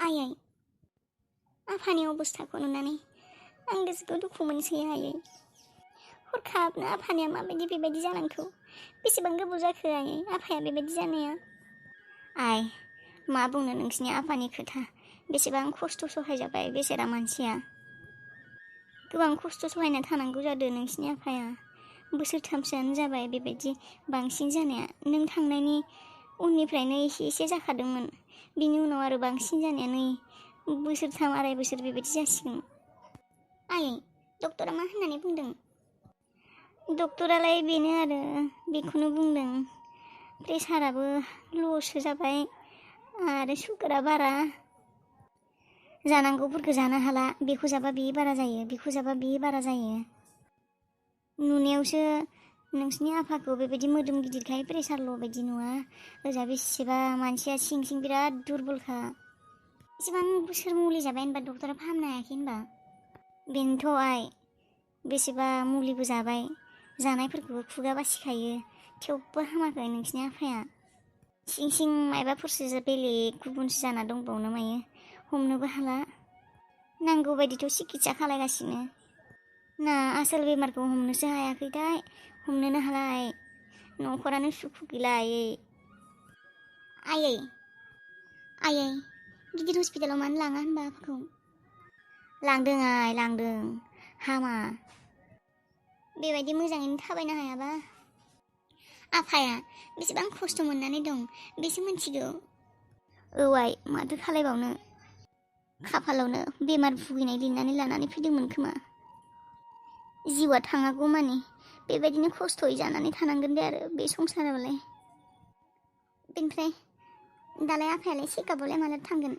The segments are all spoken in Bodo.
आयै आफानि अबस्थाखौ नुनानै आं गोसोखौ दुखु मोनसै आयै। हरखाबनो आफानिया माबायदि बेबायदि जानांखौ? बेसेबां गोबाव जाखो आयै आफाया बेबायदि जानाया? आइ मा बुंनो नोंसिनि आफानि खोथा, बेसेबां खस्थ' सहायजाबाय बेसेरा मानसिया। गोबां खस्थ' सहायना थानांगौ जादों नोंसिनि आफाया। बोसोरथामसोआनो जाबाय बेबायदि बांसिन जानाया। नों थांनायनि उननिफ्रायनो एसे एसे जाखादोंमोन, बिनि उनाव आरो बांसिन जानाया नै बोसोरथाम 2.5 बोसोर बेबायदि जासिगोन। आयै डक्टरा मा होननानै बुंदों? डक्टरालाय बेनो आरो बेखौनो बुंदों, प्रेसाराबो ल'सो जाबाय आरो सुगारा बारा, जानांगौफोरखौ जानो हाला, बेखौ जाबा बे बारा जायो, बेखौ जाबा बे बारा जायो। नुनायावसो नोंसिनि आफाखौ बेबायदि मोदोम गिदिरखाय प्रेसारल' बायदि नुवा, ओजा बेसेबा मानसिया सिं सिं बिराद दुरबलखा। एसेबां बोसोर मुलि जाबाय होनबा डक्टरा फाहामनो हायाखै होनबा? बेनोथ' आइ, बेसेबा मुलिबो जाबाय, जानायफोरखौबो खुगा बासिखायो, थेवबो हामाखै नोंसिनि आफाया। सिं सिं मायबाफोरसो बेलेग गुबुनसो जाना दंबावनो मायो, हमनोबो हाला। नांगौ बायदिथ' सिकित्सा खालायगासिनो, ना आसोल बेमारखौ हमनोसो हायाखैथाय, हमनोनो हाला आइ। न'खरानो सुखु गैला आयै। आयै गिदिर हस्पिटालाव मानो लाङा होनबा आफाखौ? लांदों आइ लांदों, हामा। बेबायदि मोजाङैनो थाबायनो हायाबा? आफाया बेसेबां खस्थ' मोननानै दं बेसो मिथिगौ। औ आइ माथो खालायबावनो, खाफालावनो बेमार भुगिनाय लिरनानै लानानै फैदोंमोन खोमा। जिउआ थाङागौ मानि बेबायदिनो खस्थ'यै जानानै थानांगोन दे आरो बे संसारावलाय। बेनिफ्राय दालाय आफायालाय चेकआपआवलाय माला थांगोन?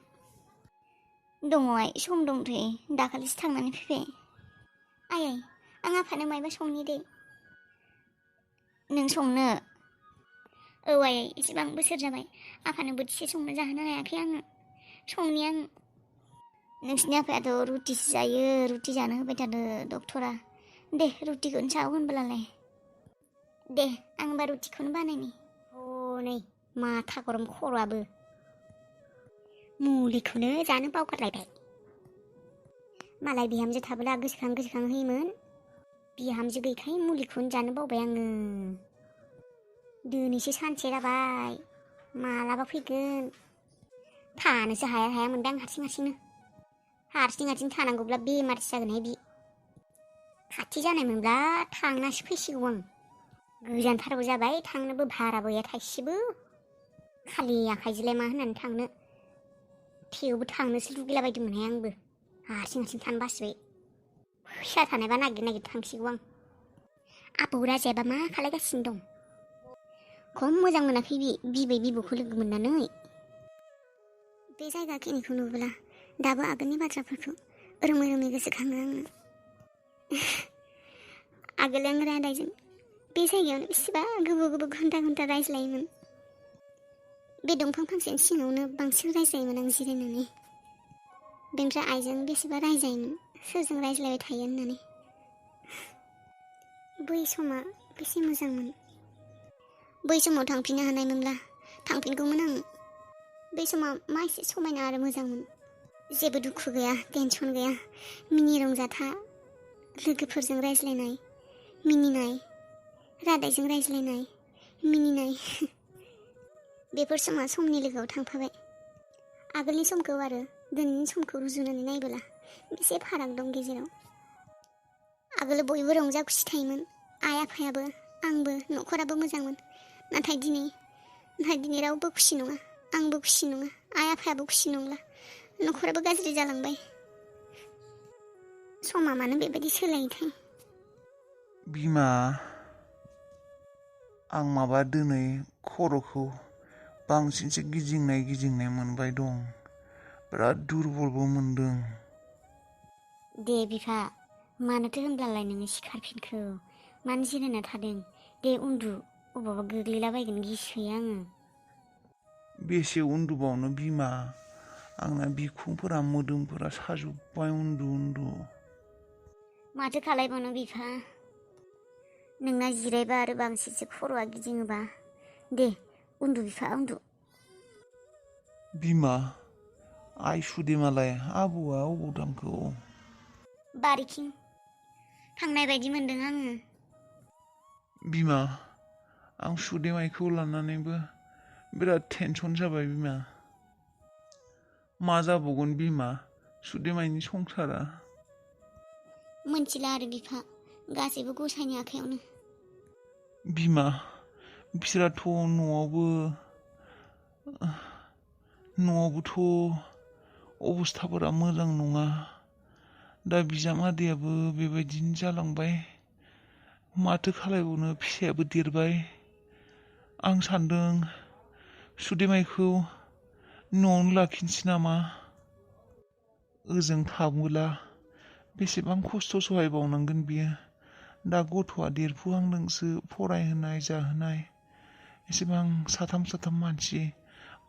दङ आइ सम दंथ'यो, दाखालिसो थांनानै फैबाय। आयै आं आफानो मायबा संनि दे। नों संनो? औ आयै एसेबां बोसोर जाबाय आफानो बोथिसे संनो जाहोनो हायाखै आङो, संनि आं। नोंसिनि आफायाथ' रुटिसो जायो, रुटि जानो होबाय थादो डक्टरा। दे रुटिखौनो साव होनब्लालाय। दे आं होनबा रुटिखौनो बानायनि। हनै माथा गरम खर'आबो, मुलिखौनो जानो बावगारलायबाय। मालाय बिहामजो थाबोला गोसोखां होयोमोन, बिहामजो गैखाय मुलिखौनो जानो बावबाय आङो। दिनैसो सानसे जाबाय, मालाबा फैगोन। थानोसो हाया मोनबाय आं हारसिंनो। हारसिं थानांगौब्ला बेमारसो जागोनहाय बि। खाथि जानायमोनब्ला थांनासो फैसिगौ आं। गोजानथारबो जाबाय, थांनोबो भाराबो गैया थाइसेबो। खालि आखाइजोंलाय मा होननानै थांनो, थेवबो थांनोसो लुगैलाबायदोंमोनहाय आंबो। हारसिं थानो बासिबाय, फैसा थानायबा नागिर थांसिगौ आं। आबौ राजायाबा मा खालायगासिनो दं? खम मोजां मोनाखै बिबै बिबौखौ लोगो मोननानै। बे जायगा खिनिखौ नुबोला दाबो आगोलनि बाथ्राफोरखौ रोमै गोसोखाङो आङो। आगोल आं रादायजों बे जायगायावनो बेसेबा गोबाव घन्टा रायज्लायोमोन। बे दंफां फांसेनि सिङावनो बांसिन रायज्लायोमोन आं जिरायनानै। बेनिफ्राय आइजों बेसेबा रायजायोमोन, सोरजों रायज्लायबाय थायो होननानै। बै समा बेसे मोजांमोन। बै समाव थांफिननो हानायमोनब्ला थांफिनगौमोन आं। बै समाव मा एसे समायना आरो मोजांमोन। जेबो दुखु गैया, टेनसन गैया, मिनि रंजाथा, लोगोफोरजों रायज्लायनाय, मिनिनाय, रादायजों रायज्लायनाय, मिनिनाय। बेफोर समा समनि लोगोआव थांफाबाय। आगोलनि समखौ आरो दिनैनि समखौ रुजुनानै नायबोला बेसे फाराग दं गेजेराव। आगोल बयबो रंजा खुसि थायोमोन, आइ आफायाबो, आंबो, न'खराबो मोजांमोन। नाथाय दिनै रावबो खुसि नङा, आंबो खुसि नङा, आइ आफायाबो खुसि नंला, न'खराबो गाज्रि जालांबाय। समा मानो बेबायदि सोलायोथाय? बिमा, आं माबा दिनै खर'खौ बांसिनसो गिदिंनाय मोनबाय दं, बिराद दुरबलबो मोनदों। दे बिफा, मानोथो होनब्लालाय नोङो सिखारफिनखो? मानो जिरायना थादों? दे उन्दु, अबावबा गोग्लैलाबायगोन गिसोयो आङो। बेसे उन्दुबावनो बिमा, आंना बिखुंफोरा मोदोमफोरा साजोब्बाय उन्दु। माथो खालायबावनो बिफा, नोंना जिरायबा आरो बांसिनसो खर'आ गिदिङोबा। दे उन्दु बिफा उन्दु। बिमा, आइ सुदेमालाय आबौआ अबाव थांखो? बारिथिं थांनाय बायदि मोनदों आङो। बिमा आं सुदेमाइखौ लानानैबो बिराद टेनसन जाबाय बिमा। मा जाबावगोन बिमा सुदेमाइनि संसारा? मोनथिला आरो बिफा, गासैबो गसाइनि आखायावनो। बिमा बिसोराथ' न'आवबोथ' अबस्थाफोरा मोजां नङा। दा बिजामादैयाबो बेबायदिनो जालांबाय। माथो खालायबावनो, फिसायाबो देरबाय। आं सान्दों सुदेमाइखौ न'आवनो लाखिनोसै नामा? ओजों थाबोला बेसेबां खस्थ' सहायबावनांगोन बियो। दा गथ'आ देरफुहांदोंसो, फरायहोनाय जाहोनाय। एसेबां साथाम मानसि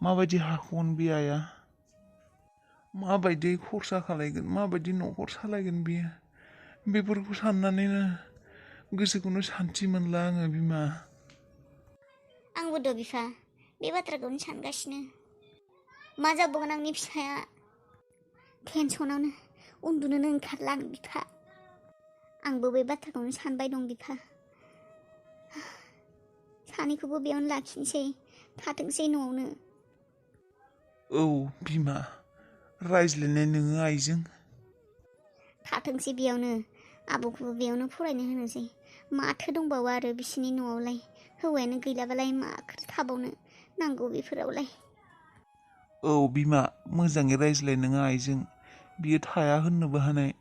माबायदि हाख'गोन बे आइया? माबायदि खरसा खालायगोन, माबायदि न'खर सालायगोन बियो? बेफोरखौ साननानैनो गोसोखौनो सान्थि मोनला आङो बिमा। आंबो द' बिफा बे बाथ्राखौनो सानगासिनो। मा जाबावगोन आंनि फिसाया? टेनसनावनो उन्दुनोनो ओंखारला आं बिफा। आंबो बे बाथ्राखौनो सानबाय दं बिफा। सानैखौबो बेयावनो लाखिनोसै, थाथोंसै न'आवनो। औ बिमा, रायज्लायनाय नोङो आइजों। थाथोंसै बेयावनो, आबौखौबो बेयावनो फरायनो होनोसै। माथो दंबावो आरो बिसिनि न'आवलाय? हौवायानो गैलाबालाय माखौ थाबावनो नांगौ बेफोरावलाय? औ बिमा, मोजाङै रायज्लाय नोङो आइजों। बियो थाया होननोबो हानाय।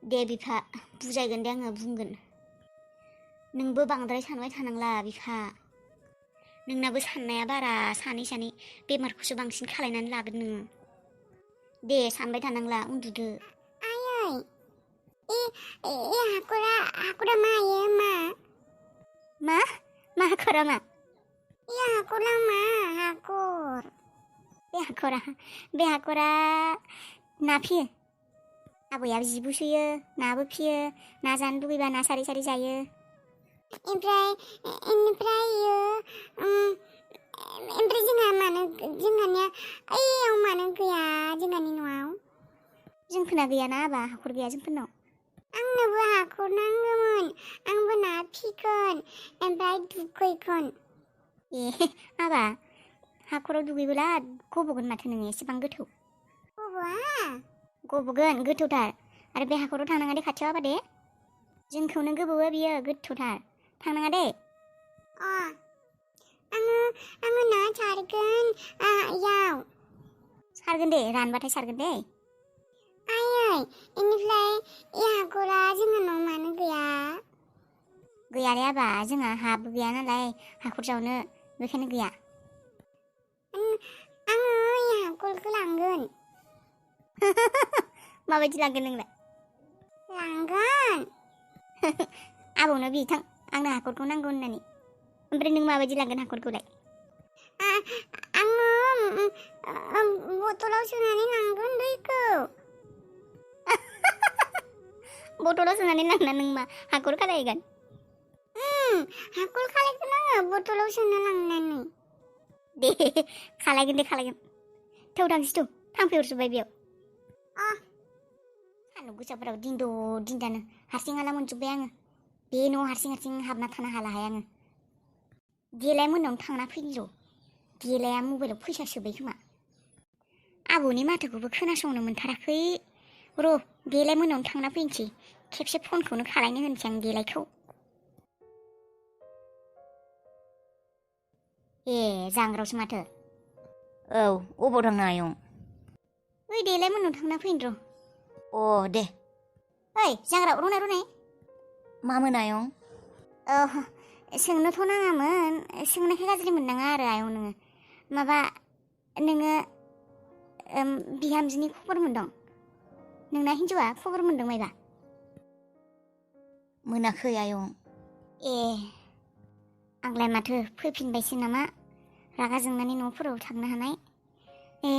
दे बिफा, बुजायगोन दे आङो, बुंगोन। नोंबो बांद्राय सानबाय थानांला बिफा। नोंनाबो साननाया बारा, सानै बेमारखौसो बांसिन खालायनानै लागोन नोङो। दे सानबाय थानांला, उन्दुदो। आयै हाखरा मायो मा हाखरा मा? हाखरा मा हाखर? बे हाखरा ना फियो। आबैयाबो जिबो सुयो, नाबो फियो। ना जानो लुगैबा ना सारै जायो। ओमफ्राय जोंहानिया ओइयाव मानो गैया जोंहानि न'आव? जोंफोरना गैयाना आबा, हाखर गैया जोंफोरनाव। आंनोबो हाखर नांगौमोन, आंबो ना फिगोन ओमफ्राय दुगैगोन। आबा, हाखराव दुगैबोला गबगोन माथो नोङो, एसेबां गोथौ। गबगोन, गोथौथार। आरो बे हाखराव थांनाङा दे खाथियाव आबा दे। जोंखौनो गोबोवो बियो, गोथौथार। थांनाङा दे। आङो ना सारगोन याव। सारगोन दे, रानबाथाय सारगोन दे। आयै, इनिफ्राय हाखरा जोंहानाव मानो गैया? गैयालै आबा, जोंहा हाबो गैया नालाय हाखर जावनो, बेखायनो गैया। आङो हाखरखौ लांगोन। माबायदि लांगोन नोंलाय? लांगोन। आबौनो बिथां, आंनो हाखरखौ नांगौ होननानै। ओमफ्राय नों माबायदि लांगोन हाखरखौलाय? आङो बथलाव सोनानै लांगोन दैखौ। बथलाव सोनानै लांना नों मा हाखर खालायगोन? हाखर खालायगोन आङो बथलाव सोना लांनानै। दे खालायगोन दे खालायगोन। थौ थांसै थौ, थाम्फै अरजोब्बाय बेयाव। सान्दुं गोसाफोराव दिन्दानो हारसिं हाला मोनजोब्बाय आङो। बे न'आव हारसिं हाबना थानो हालाहाय आङो। देलाय मोनायावनो थांना फैनि र'। देलाया मबाइलाव फैसा सोबाय खोमा। आबौनि माथोखौबो खोनासंनो मोनथाराखै। र' देलाय मोनायावनो थांना फैनोसै। खेबसे फनखौनो खालायनो होनोसै आं देलायखौ। ए जांग्रावसो माथो। औ, अबाव थांनो आयं? ओइ देलाय मोनायाव थांना फैनो र'। दे। ओइ जांग्राव रुनाय। मामोन आयं? सोंनोथ' नाङामोन, सोंनायखाय गाज्रि मोननाङा आरो आयं नोङो। माबा, नोङो बिहामजोनि खबर मोनदों? नोंना हिन्जावा खबर मोनदों मायबा? मोनाखै आयं। ए, आंलाय माथो फैफिनबायसो नामा, रागा जोंनानै न'फोराव थांनो हानाय। ए,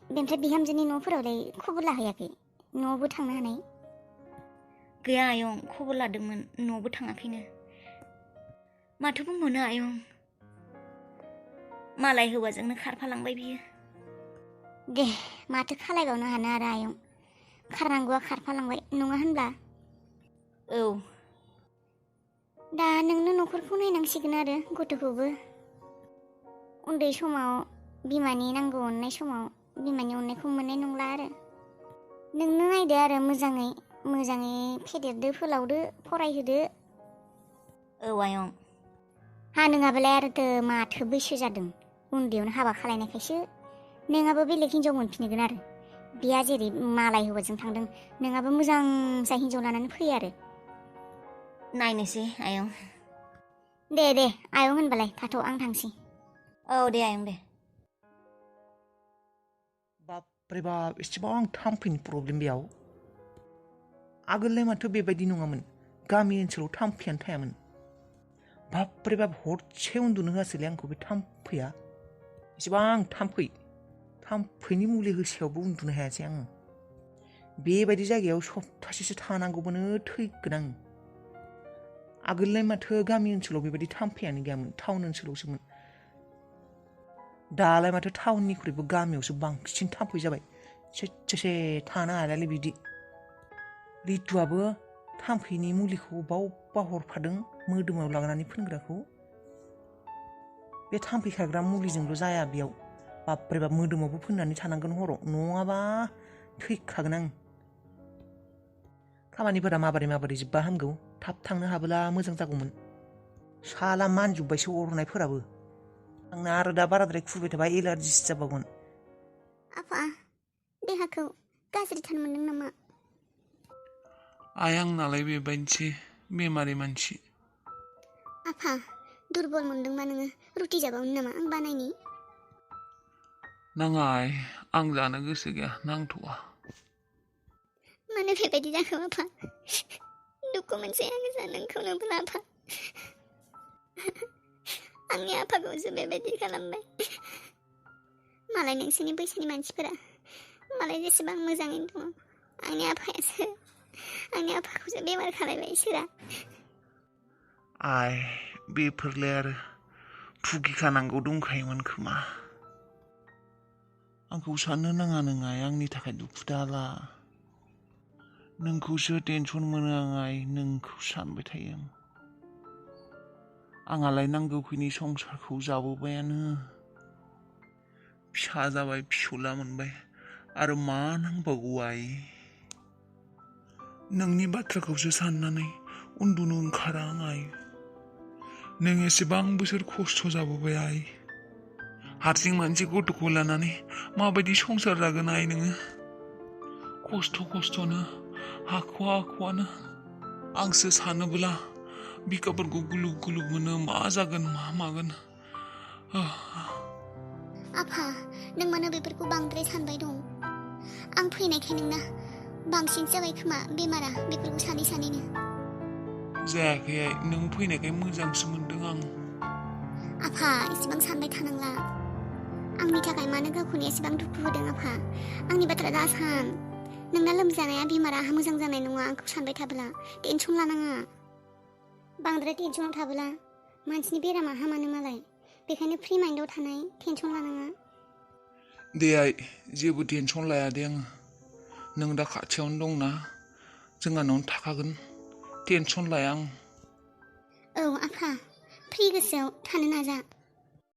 बेनिफ्राय बिहामजोनि न'फोरावलाय खबर लाहैयाखै? न'आवबो थांनो हानाय। गैया आयं, खबर लादोंमोन, न'आवबो थाङाखैनो। माथो बुंबावनो आयं, मालाय हौवाजोंनो खारफालांबाय बियो। दे माथो खालायबावनो हानो आरो आयं, खारनांगौआ खारफालांबाय नङा होनब्ला? औ। दा नोंनो न'खरखौ नायनांसिगोन आरो गथ'खौबो। उन्दै समाव बिमानि नांगौ अननाय समाव बिमानि अननायखौ मोननाय नंला आरो। नोंनो नायदो आरो मोजाङै फेदेरदो फोलावदो फरायहोदो। औ आयं। हा नङाबालाय आरोथो माथो बैसो जादों, उन्दैयावनो हाबा खालायनायखायसो नोंहाबो बेलेग हिनजाव मोनफिनगोन आरो। बेहा जेरै मालाय हौवाजों थांदों नोंहाबो मोजां जाय हिनजाव लानानै फै आरो। नायनोसै आयं। दे आयं होनबालाय थाथ' आं थांसै। औ दे आयं दे। बापरे बाप एसेबां थाम्फैनि प्रब्लेम बेयाव। आगोललाय माथो बेबायदि नङामोन, गामि ओनसोलाव थाम्फैयानो थायामोन। बापरे बाप हरसे उन्दुनो होआसैलै आंखौ बे थाम्फैया। एसेबां थाम्फैनि मुलि होसेयावबो उन्दुनो हायासै आङो। बेबायदि जायगायाव सप्तासेसो थानांगौबानो थैगोन आं। आगोललाय माथो गामि ओनसोलाव बेबायदि थाम्फैयानो गैयामोन, टाउन ओनसोलावसोमोन। दालाय माथो टाउननिख्रुइबो गामियावसो बांसिन थाम्फै जाबाय। सेसे थानो हालालै बिदि। रितुआबो थाम्फैनि मुलिखौ बावबा हरफादों, मोदोमाव लागायनानै फोनग्राखौ। बे थाम्फै खारग्रा मुलिजोंल' जाया बेयाव, बापरे बाप मोदोमावबो फोननानै थानांगोन हराव, नङाबा थैखागोन आं। खामानिफोरा माबोरै जोब्बा हामगौ, थाब थांनो हाबोला मोजां जागौमोन। साला मानजोब्बायसो अरनायफोराबो। आंना आरो दा बाराद्राय खुरबाय थाबा एलार्जिसो जाबावगोन। आफा, देहाखौ गाज्रिथार मोनदों नामा? आइ आंनालाय बेबायदिसै, बेमारि मानसि। आफा, दुरबल मोनदोंबा नोङो रुटि जाबावनो नामा आं बानायनि? नाङा आइ, आं जानो गोसो गैया, नांथ'वा। मानो बेबायदि जाखो आफा? दुखु मोनसै आङो नोंखौ नुब्ला आफा। आंनि आफाखौसो बेबायदि खालामबाय। मालाय नोंसोरनि बैसोनि मानसिफोरा मालाय जेसेबां मोजाङैनो दङ, आंनि आफाखौसो बेमार खालायबाय इसोरा। आइ, बेफोरलाय आरो भुगिखानांगौ दंखायोमोन खोमा। आंखौ साननो नाङा नों आइ, आंनि थाखाय दुखु दाला। नोंखौसो टेनसन मोनो आं आइ, नोंखौ सानबाय थायो आं। आंहालाय नांगौखिनि संसारखौ जाबोबायानो। फिसा जाबाय, फिसौला मोनबाय, आरो मा नांबावगौ आइ? नोंनि बाथ्राखौसो साननानै उन्दुनो ओंखारा आं आइ। नों एसेबां बोसोर खस्थ' जाबोबाय आइ। हारसिं मानसि गथ'खौ लानानै माबायदि संसार जागोन आइ नोङो? खस्थ'नो हाख'वानो। आंसो सानोब्ला बिखाफोरखौ गुलुब मोनो, मा जागोन मा मागोन। आफा, नों मानो बेफोरखौ बांद्राय सानबाय दं? आं फैनायखाय नोंना बांसिन जाबाय खोमा बेमारा, बेफोरखौ सानैनो। जायाखै आइ, नों फैनायखाय मोजांसो मोनदों आं। आफा, एसेबां सानबाय थानांला। आंनि थाखाय मानो गावखौनो एसेबां दुखु होदों आफा? आंनि बाथ्रा दा सान। नोंना लोमजानाया बेमारा मोजां जानाय नङा आंखौ सानबाय थाब्ला। टेनसन लानाङा। बांद्राय टेनसनाव थाबोला मानसिनि बेरामा हामानो मालाय। बेखायनो फ्रि माइन्डआव थानाय, टेनसन लानाङा। दे आइ, जेबो टेनसन लाया दे आङो। नों दा खाथियावनो दंना, जोंहानावनो थाखागोन, टेनसन लाया आं। औ आफा, फ्रि गोसोआव थानो नाजा।